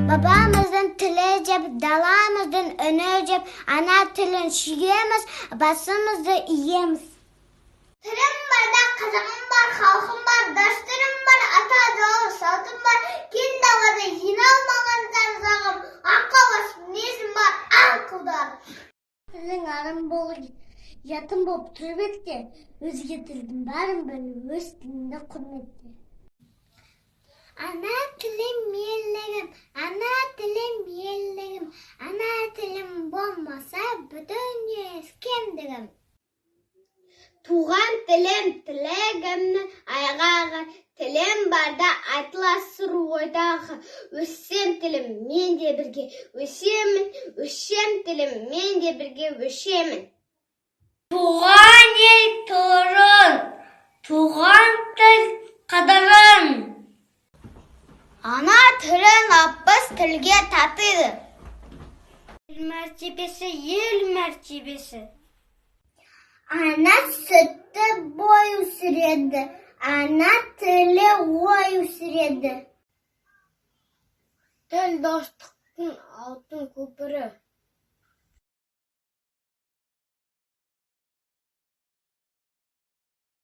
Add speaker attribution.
Speaker 1: Бабамыздың тілі деп, даламыздың үні деп, ана тілін сүйеміз, басымызды иеміз. Тілім барда қазағым бар, халқым бар, дәстүрім бар, ата жолым, салтым бар, кең далада жиналмаған зағым, ақылы мінезім бар, аңқылдар. Тілің арым болып, ұятым болып төбетте, өзге тілдің бәрін біл, өз тіліңді құрметте. Ана тілім ерлігім, ана тілім ерлігім, ана тілім болмаса, бүтін кемдігім. Туған тілім тілегімнің айғағы, тілім барда айтыла сыр ойдағы. Өссем тілім мен де бірге өсемін, өссем тілім мен де бірге өшемін.
Speaker 2: Туған ел торын, туған тіл қадірін.
Speaker 1: Ана тілін 60 тілге татиды.
Speaker 2: Тіл мәртебесі — ел мәртебесі.
Speaker 1: Ана сүті бой өсіреді, ана тілі ой өсіреді.
Speaker 2: Тіл — достықтың алтын көпірі.